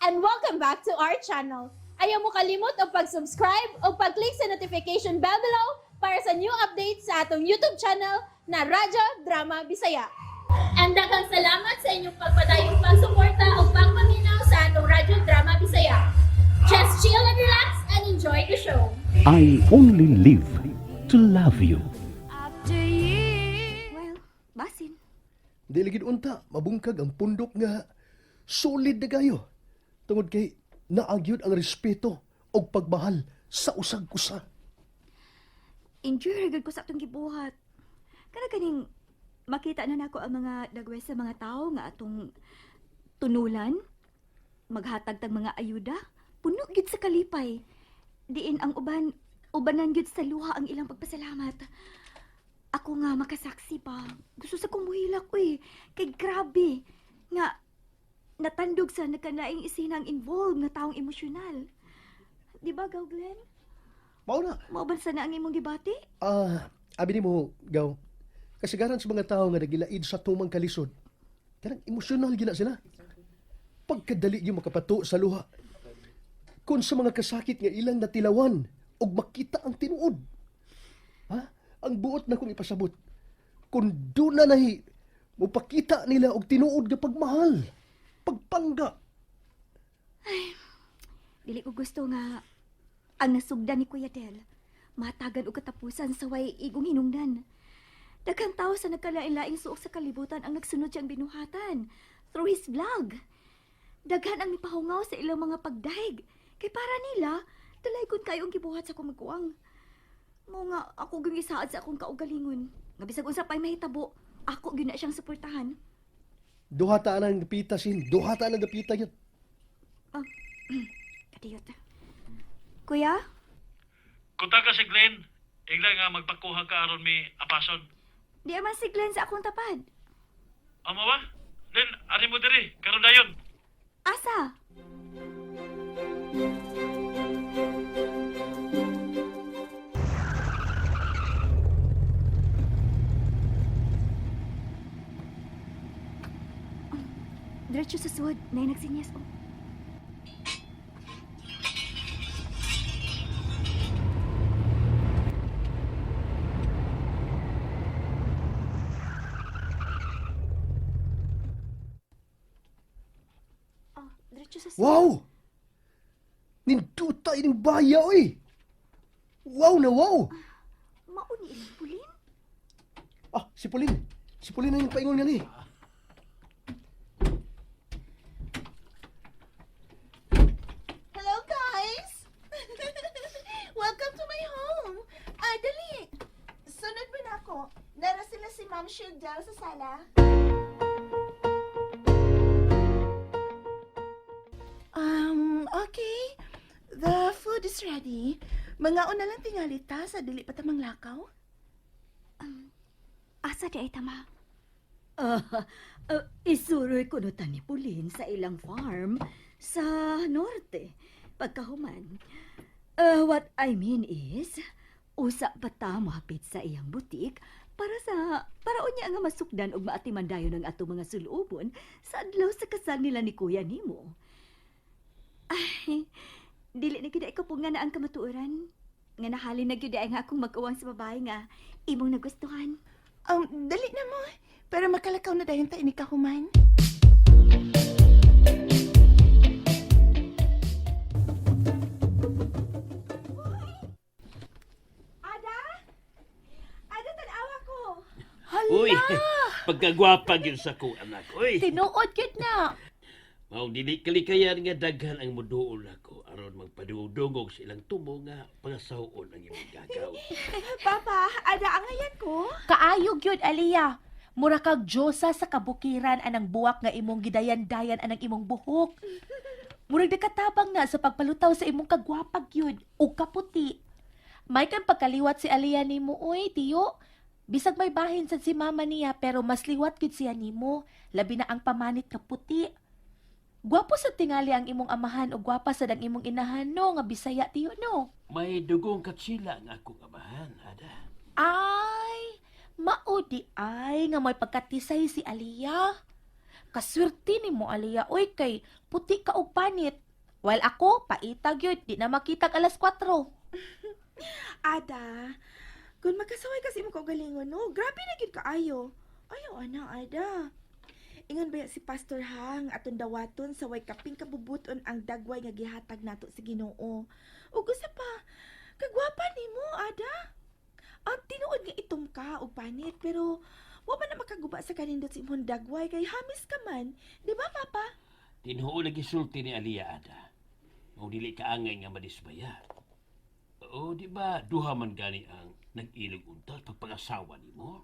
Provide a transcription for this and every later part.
And welcome back to our channel. Ayaw mo kalimot og pag-subscribe o pag-click sa notification bell below para sa new updates sa atong YouTube channel na Radyo Drama Bisaya. And daghang salamat sa inyong pagpadayong pagsuporta o pagpaminaw sa atong Radyo Drama Bisaya. Just chill and relax and enjoy the show. I only live to love you. Well, basin. Dili gid unta mabungkag ang pundok nga solid na kayo. Tungod kay naagyod ang respeto og pagmahal sa usag usa. Enjoy ra gyud ko sa atong gibuhat. Kana kaning makita na nako ang mga dagway sa mga tao nga atong tunulan, maghatag tag mga ayuda, puno gyud sa kalipay. Diin ang uban, ubanan gyud sa luha ang ilang pagpasalamat. Ako nga makasaksi pa. Gusto sa kong muhilak uy. Kay grabe nga natandog sa nagkalaing isinang involved nga taong emosyonal. Di ba, Gaw Glenn? Mao na. Mauban sana ang imong gibati? Ah, abi nimo, Gaw. Kasagaran sa mga tao nga nagilaid sa tumang kalisod, kanang emosyonal gina sila. Pagkadali gyud makapato sa luha. Kung sa mga kasakit nga ilang natilawan og makita ang tinuod. Ha? Ang buot na kong ipasabot. Kung doon na nahi, mupakita nila og tinuod nga pagmahal, pagpangga. Dili ko gusto nga ang nasugdan ni Kuya Del matagan og katapusan sa way igong hinungdan. Daghang tao sa nagkalain-laing suok sa kalibutan ang nagsunod siyang binuhatan through his vlog. Daghan ang mipahungaw sa ilang mga pagdahig kay para nila dalaygon kayo ang gibuhat sa kumagkuang. Mao nga ako gyud gisaad sa akong kaugalingon. Nga bisag unsa pa'y mahitabo, ako gyud na siyang suportahan. Duha ta ang dapita sin, duha ta ang dapita yun. Kadiyot. Kuya, Kunta ka si Glenn, igla nga magpakuha ka aron mi apason. di man si Glenn sa akong tapad. Amo ba? Glenn, ari mo diri, karon dayon. Asa? Diretso sa suod, na nagsinyas. Oh. Oh, diretso sa suod. Wow! Ninduta ining baya, oy! Wow na wow! Mauni ilang pulin? Ah, si Pauline. Si Pauline ang paingon nga ni. Hello, guys! Welcome to my home! Ah, dali! Sunod mo na ako. Nara sila si Ma'am Shildel sa sala. Okay. The food is ready. Mga una lang tingali ta sa dili pa tamang lakaw. Asa di ay tama? Ah, isuroy ko no ta ni Pauline sa ilang farm sa norte pagkahuman. What I mean is, usa pa ta mohapit sa iyang butik para unya nga masukdan og maatiman dayon ang atong mga sulubon sa adlaw sa kasal nila ni Kuya nimo. Ay, dili na gyud ay kapunga na ang kamatuoran. Nga nahalin na gyud ay nga akong mag-uwang sa babae nga imong nagustuhan. Dali na mo. Pero makalakaw na dayon ta ini kahuman. Ada? Ada, tanawa ko. Uy, pagkagwapa gyud sa kong anak. Uy, Tinuod gyud na. mao dili kalikayan nga daghan ang muduol ako aron magpadungog sa ilang tumo nga pangasawon ang imong gagaw. Papa, ada angayan ko. Kaayo gyud, Aliyah. Mura kag Diyosa sa kabukiran anang buwak nga imong gidayan-dayan anang imong buhok. Murag nakatabang na sa pagpalutaw sa imong kagwapag gyud ug kaputi. May kan pagkaliwat si Aliyah nimo oy, tiyo. Bisag may bahin sad si mama niya pero mas liwat gyud siya nimo, labi na ang pamanit nga puti. Gwapo sa tingali ang imong amahan o gwapa sad ang imong inahan no nga Bisaya tiyo no. May dugong katsila ang akong amahan, ada. Ay, maudi ay nga may pagkatisay si Aliyah. Kaswerte nimo, Aliyah. Oy, kay puti ka og panit. While ako, paita gyud, di na makitag alas 4. Ada, kung makasaway kasi mo kaugalingon, no? Grabe na gyud kaayo. Ayaw, ana, Ada. Ingon ba si Pastor Hang atong dawaton sa way kaping kabubuton ang dagway nga gihatag nato sa Ginoo. Ug usa pa, kagwapa nimo, Ada. Ang tinuod nga itom ka og panit pero wa man na makaguba sa kanindot sa imong dagway kay hamis ka man, di ba, Papa? Tinuod lagi sulti ni Aliyah, Ada. Mao dili ka angay nga madismaya. Oo, di ba duha man gani ang nag-ilog unta pagpangasawa nimo?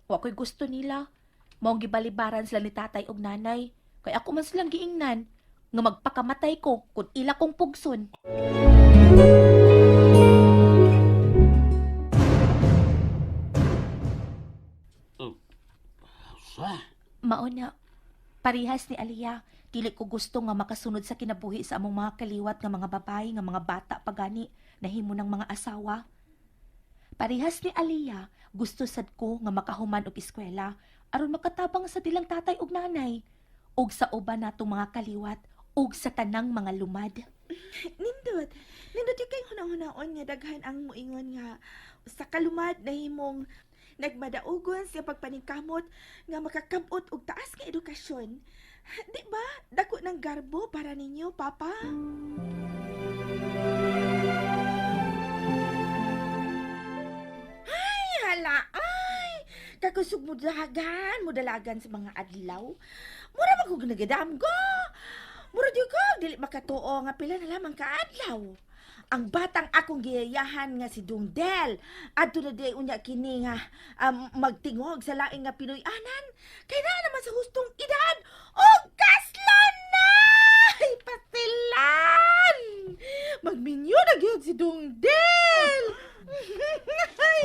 Wa ko'y gusto nila. Maong gibalibaran sila ni tatay og nanay. Kay ako man silang giingnan nga magpakamatay ko kung ila kong pugson. Oh, sa? Mao na, parihas ni Aliyah, dili ko gusto nga makasunod sa kinabuhi sa among mga kaliwat nga mga babae nga mga bata pagani nahimo ng mga asawa. Parihas ni Aliyah, gusto sad ko nga makahuman og eskwela aron makatabang sa dilang tatay ug nanay ug sa uban natong mga kaliwat ug sa tanang mga lumad. Nindot. Nindot yung kay hunang-hunaon nga daghan ang muingon nga sa kalumad nahimong nagmadaugon siya pagpaningkamot nga makakabot og taas nga edukasyon. Di ba? Dako ng garbo para ninyo, Papa. Ay, hala, ay! Kakusog mo dalagan, mo dalagan sa mga adlaw. Mura man kog nagadamgo. Mura di ko, dili makatuo nga pila na lamang kaadlaw. Ang batang akong giyayahan nga si Dungdel. Adto na di unya kini nga magtingog sa laing nga Pinoy-anan. Kay naa naman sa hustong edad og kaslan na! Ay, pasilan! Magminyo na gyud si Dungdel! Ay!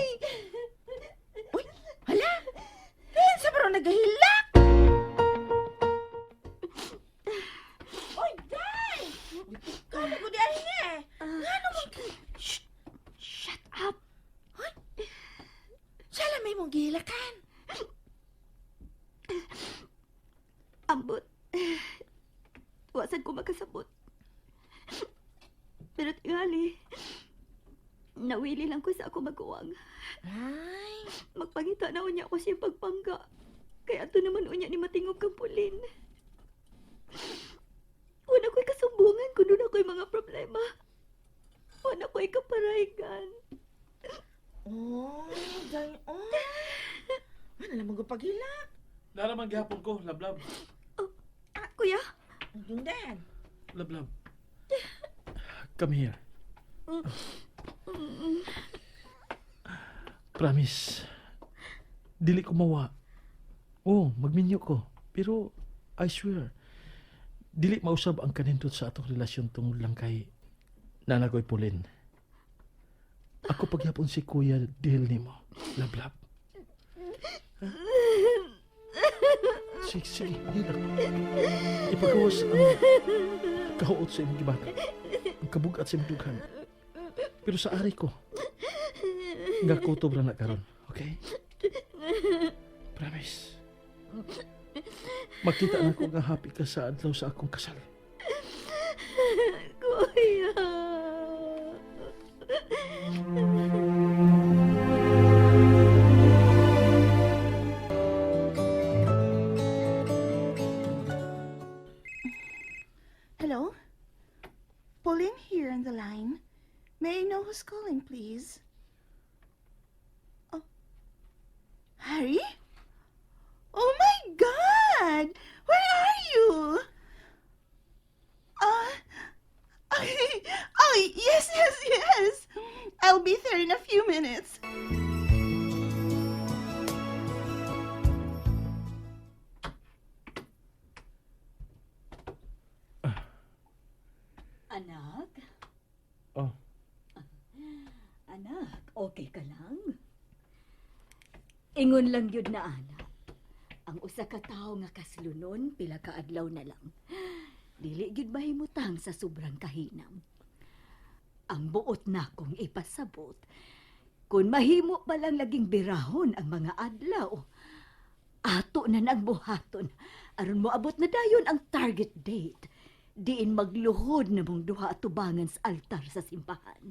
Uy, hala! Kinsa ba ron nagahilak? Uy, day! Ikaw mo gudi ay nga eh. Ngano man ka? Shh! Shut up! Siya lang may mong gihilakan. Ambot. Wasan ko makasabot. Pero tingali, nawili lang ko sa ako maguwang. Ay, Magpangita na unya ko siya pagpangga. Kaya ato naman unya ni matingob kang pulin. Wala ko'y kasumbungan kung doon ako'y mga problema. Wala ko'y kaparaygan. oh, day, oh. Ano lang mo paghilak? Naraman gihapon ko, lablab. Ah, kuya, Dungdel. Lablab. Come here. Promise. Dili ko mawa. Oh, magminyo ko. Pero I swear, dili mausab ang kanindot sa atong relasyon tungod lang kay Nanagoy Pulin. Ako pagyapon si Kuya dihil nimo. Lablab. Ha? Sige, sige, hilak. Ipagawas ang kahuot sa imong gibata. Ang kabugat sa imong dughan. Pero sa ari ko, nga kutob ra na karon, okay? Promise. Makita na ko nga happy ka sa adlaw sa akong kasal. Kuya. Hello? Pauline here on the line. May I know who's calling, please? Oh, Harry? Oh my God! Where are you? Oh, yes, yes, yes. I'll be there in a few minutes. Anak? Oh. Anak, okay ka lang? Ingon lang yun na anak. Ang usa ka tawo nga kaslunon pila ka adlaw na lang. Dili gyud mahimutang sa sobrang kahinam. Ang buot na kong ipasabot. Kung mahimo pa lang laging birahon ang mga adlaw, ato Ato na nang buhaton aron moabot na dayon ang target date. Diin magluhod na mong duha atubangan sa altar sa simbahan.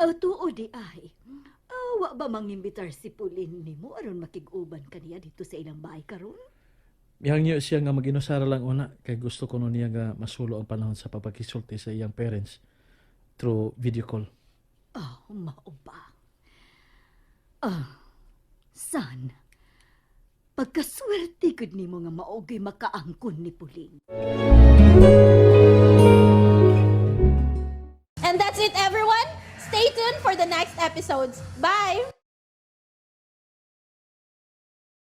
Aw tuo di ay. Awa ba mangimbitar si Pauline nimo aron makig-uban kaniya dito sa ilang bahay karon? Mihangyo siya nga maginusara lang una kay gusto ko niya nga masulo ang panahon sa pagpakisulti sa iyang parents through video call. Oh, mao ba? Ah, son, pagkaswerte gud nimo nga maogoy makaangkon ni Pauline. And that's it, everyone. Stay tuned for the next episodes. Bye!